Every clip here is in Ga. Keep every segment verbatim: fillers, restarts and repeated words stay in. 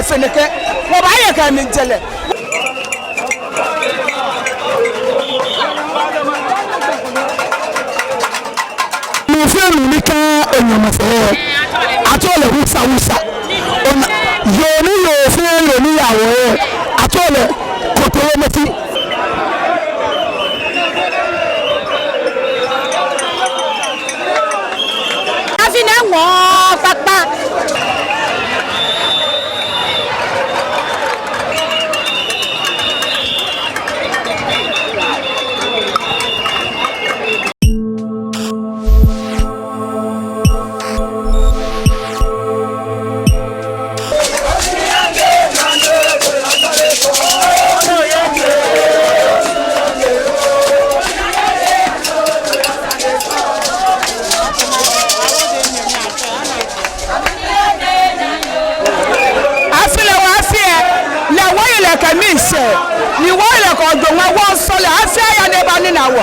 Feneke, wɔbaayɛ kɛ mli jɛlɛ. Nuu fɛɛ nuu ni kã enyɔmɔ fɛɛ, atsɛɔ lɛ Wusa Wusa. Ona, yoo ni yoo fɛɛ yoo ni yɔɔ wɔhe, atsɛɔ lɛ Kotoro Mɛti. Afi nɛɛ ŋɔɔ kpakpa. Afi lɛ wɔ afi lɛ, lɛ wɔyi lɛ kɛ miishɛɛ, ni wɔyi lɛ kɛ ojogbaŋŋ wɔsɔle, afi aya ni eba nina wɔ.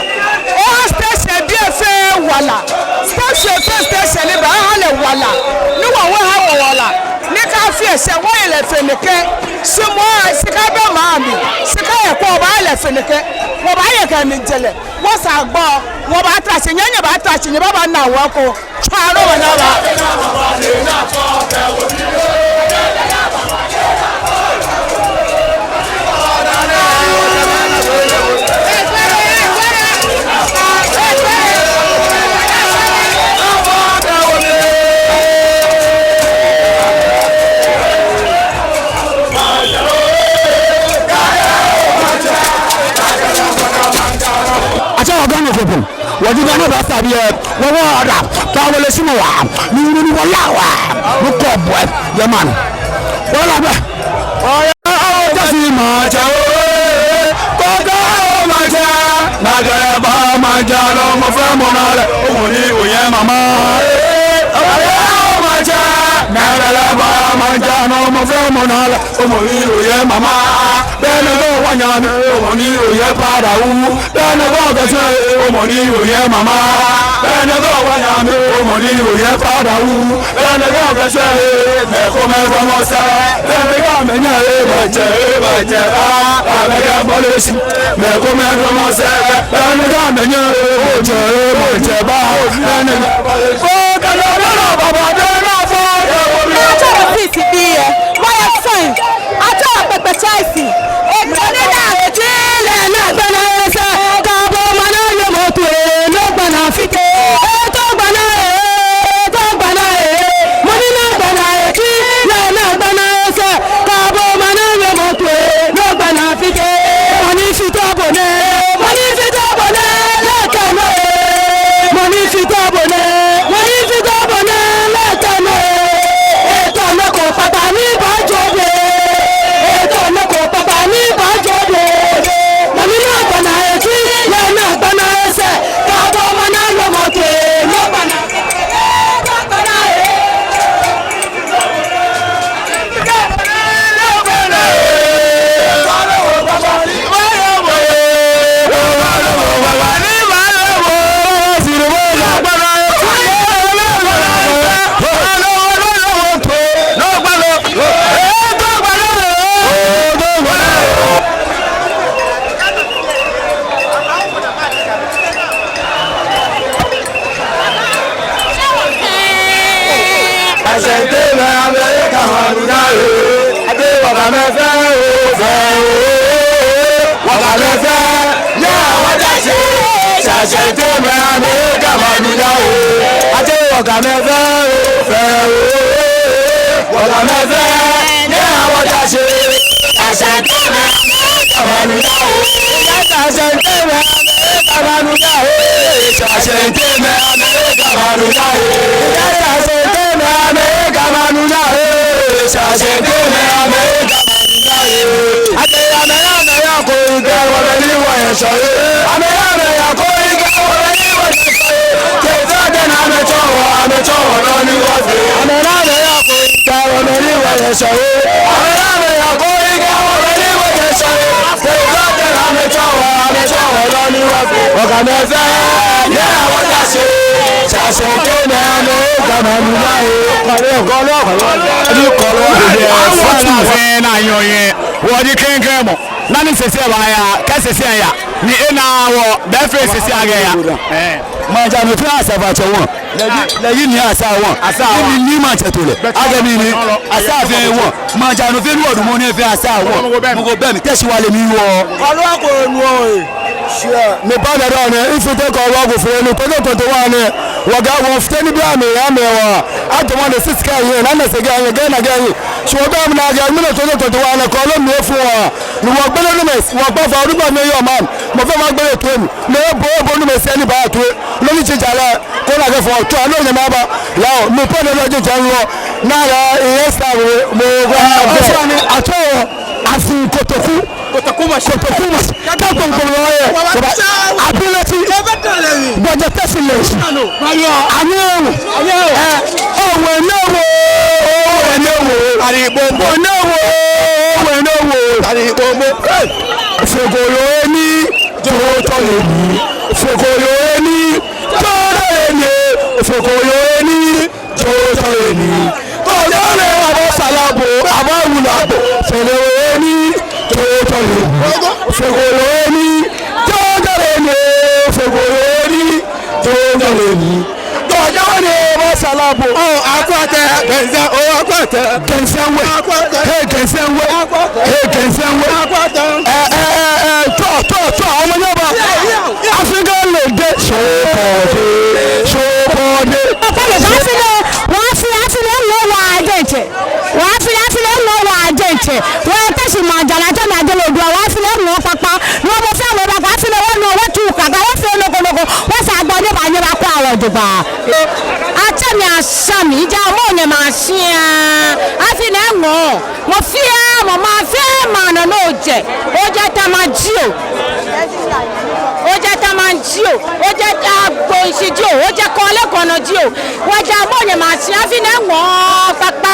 Eha station bii fɛɛ wala, station fɛɛ station ni ba aha lɛ wala, ni wɔ hu wɔha wɔ wala, ni kɛ afi lɛ shɛ wɔyi lɛ Feneke, shi moŋ shika bɛ maŋ mli, shika yɛ kɔ wɔbaha lɛ Feneke, wɔbaayɛ kɛ mli jɛlɛ, wɔsɛɛ gbɔ, wɔbaata shi, nyɛ nyɛbaata shi, nyɛbaba nina wɔ eko. Atsɛɔ wɔ Ghana fofo. Wɔji Ghana basa biɛ, wɔwɔ ɔda, ta wɔle shi mɔ wa, ni wulu ni wɔla wa, ni kɔ bɔɛ, yɛ maŋ. Wɔla bɛ. Ɔya, awo tasi maŋtsɛ oo, kɔkɔ awo maŋtsɛ, nagalɛ ba maŋtsɛ nɔ, mɔ fɛɛ mɔ na lɛ, omɔ ni oyɛ mama. Ɔya, awo maŋtsɛ, nagalɛ ba maŋtsɛ nɔ, mɔ fɛɛ mɔ na lɛ, omɔ ni oyɛ mama. Bɛnɛ bɛ wanyami, omɔ ni oyɛ padawu. Bɛnɛ bɛ kɛshɛ, omɔ ni oyɛ mama. Bɛnɛ bɛ wanyami, omɔ ni oyɛ padawu. Bɛnɛ bɛ kɛshɛ, mɛi komɛi dɔmɔ sɛɛ. Bɛnɛ bɛ mɛi nyɛ, ee, maŋtsɛ, ee, maŋtsɛ, aa, aa, bɛ kɛ bɔle shi. Mɛi komɛi dɔmɔ sɛɛ. Bɛnɛ bɛ mɛi nyɛ, ee, maŋtsɛ, ee, maŋtsɛ, ba. Bɛnɛ bɛ, oo, kɛlɛ bɛ na baba, bɛ na fɔ, ee, oo, bɛ na. Atsɛɔ wɔ Sisi bii, wɔyɛ fine. Atsɛɔ wɔ Kpekpe Chelsea. Etɔ ni na eti lɛ na gbɛnaa esɛɛ. Kaabo mana yɛ mɔ toi, no gbɛnaa fite. Etɔ gbɛnaa ee, etɔ gbɛnaa ee. Mɔ ni na gbɛnaa eti lɛ na gbɛnaa esɛɛ. Kaabo mana yɛ mɔ toi, no gbɛnaa fite. Mɔ ni fite bo nɛ, mɔ ni fite bo nɛ, lɛ kɛ nɔ ee. Mɔ ni fite bo nɛ, mɔ ni fite bo nɛ, lɛ kɛ nɔ ee. Etɔ nɔ ko kpakpa ni baajo bo. Etɔ nɔ ko kpakpa ni baajo bo. Mɔ ni na gbɛnaa eti lɛ na gbɛnaa esɛɛ. Kaabo mana yɛ mɔ toi, no gbɛnaa. Ashante mɛi amɛkɛ amɛnu naa ee. Atsɛɔ wɔ Gamɛi fɛɛ oo, fɛɛ oo. Wɔ Gamɛi fɛɛ, nyɛhaa wɔta shi. Ashante mɛi amɛkɛ amɛnu naa ee. Atsɛɔ wɔ Gamɛi fɛɛ oo, fɛɛ oo. Wɔ Gamɛi fɛɛ, nyɛhaa wɔta shi. Ashante mɛi amɛkɛ amɛnu naa ee. Ashante mɛi amɛkɛ amɛnu naa ee. Ashante mɛi amɛkɛ amɛnu naa ee. Ashante mɛi amɛkɛ amɛnu naa ee. Ashante mɛi amɛkɛ amɛnu naa ee. Ate amɛ amɛya ko ike wɔbɛ ni wɔyɛ sɔ ee. Amɛ amɛya ko ike wɔbɛ ni wɔyɛ sɔ ee. Kɛfɛ dɛ na amɛtsɔ wɔ, amɛtsɔ wɔ nɔ ni wɔfee. Amɛ amɛya ko ike wɔbɛ ni wɔyɛ sɔ ee. Amɛ amɛya ko ike wɔbɛ ni wɔyɛ sɔ ee. Kɛfɛ dɛ na amɛtsɔ wɔ, amɛtsɔ wɔ nɔ ni wɔfee. Wɔ Gamɛi fɛɛ, nyɛhaa wɔta shi. Sɔkɛ nɛɛ nɔ, Ghana nɔ lɛ, kɔlɔ, kɔlɔ, kɔlɔ. Ni kɔlɔ, kɔlɔ. Awo tu fɛɛ naa yɔɔ yɛ. Wɔji klɛŋklɛŋ mɔ. Naa ni sɛsɛ baaya, kɛ sɛsɛ ya. Ni ena wɔ, bɛ fɛɛ sɛsɛ akɛ ya. Ɛɛ. Maŋ Djanɔ fɛɛ Asafoatsɛ wɔŋ. Lɛ yi, lɛ yi ni Asa wɔŋ. Asa wɔŋ. Ni, ni maŋtsɛ to lɛ. Akɛ mi ni, Asa fɛɛ wɔŋ. Maŋ Djanɔ fɛɛ ni wɔdumɔ nɛɛ fɛɛ Asa wɔŋ. Mɔ ko bɛ mi. Mɔ ko bɛ mi. Teshie Wale mli wɔŋ. Kɔlɔ ko nu o. Sure. Mɛi paa nɛɛ dɔŋŋ nɛ, efite kɔlɔ ko fɛɛ nu, twenty twenty-one nɛ, wɔ Ga wɔŋ fite ni bia mɛi ya mɛi wa. Ato mɔ nɛ six kɛ yɛ, naa nɛ six kɛ yɛ, kɛ naa kɛ yɛ. So wɔ bɛ mli naa kɛ, mli nɛ twenty twenty-one nɛ, kɔlɔ mli efɔ wɔ. Ni wɔgbele numɛi, wɔkpa faa, onukpa mɛi yɔɔ maŋ, mɔ fɛɛ mɔ gbele toi mli. Ni ebo, ebo numɛi sɛɛ ni baa toi. Nɔ ni ji jalɛ, kɔlɔ kɛ fɔ, to, anɔ nyɛ maba. Yao, mɛi paa nɛɛ lɔ ji jalɛ lɔ. Naa lɛ, yes, sir, mɔ, mɔ, mɔ. Ɛ, ɛ, ɛ, ɛ, ato, afi Kotoku. Kotoku Mashi. Kotoku Mashi. Kɛ kɔŋkɔŋ lɛ yɛ. Abileti. Gbɔjɔ Teshie lɛ. Ani ewo. Ɛ, owe ni ewo. Owe ni ewo. Owe ni ewo. Owe ni ewo. Feko yoo ni. Jotɔ lɛ ni. Feko yoo ni. Jotɔ lɛ ni. Feko yoo ni. Jotɔ lɛ ni. Kɔjɔ lɛ abɔ sala bo, abɔ wula bo. Feko yoo ni, jotɔ lɛ ni. Feko yoo ni, jotɔ lɛ ni. Feko yoo ni, jotɔ lɛ ni. Kɔjɔ lɛ abɔ sala bo. Ɔ, Akwatɛ, Gɛnsɛ, ɔ, Akwatɛ. Gɛnsɛ wɛ. Akwatɛ. Hei, Gɛnsɛ wɛ. Akwatɛ. Hei, Gɛnsɛ wɛ. Akwatɛ. Ɛ, ɛ, ɛ, ɛ, tɔ, tɔ, tɔ, omanye ba. Africa lady, show body, show body. Papa, afi nɛɛ, wɔ afi, afi nɛɛ ŋɔɔ wɔ diɛŋtsɛ. Wɔ afi, afi nɛɛ ŋɔɔ wɔ diɛŋtsɛ. Wɔ Teshie maŋ Djanɔ, atsɛɔ mi Adele Odua, wɔ afi nɛɛ ŋɔɔ kpakpa. Ni mɔ fɛɛ mɔ ba, afi nɛɛ wɔnu, wɔtu kaka, wɔfee nɔ ko nɔ ko, wɔsɛɛ gbɔ nyɛba, nyɛbakɔ wɔ jogbaŋŋ. Atsɛɔ mi Ashami, ja mɔ nyɛ ma shia. Afi nɛɛ ŋɔɔ. Mɔ fɛɛ mɔ, maŋ fɛɛ maŋ nɔ ni ojɛ, ojɛ Tema jio, ojɛ Tema jio, ojɛ Agbogbloshie jio, ojɛ Korle Gonno jio, wɔja mɔ nyɛ ma shia, afi nɛɛ ŋɔɔ kpakpa.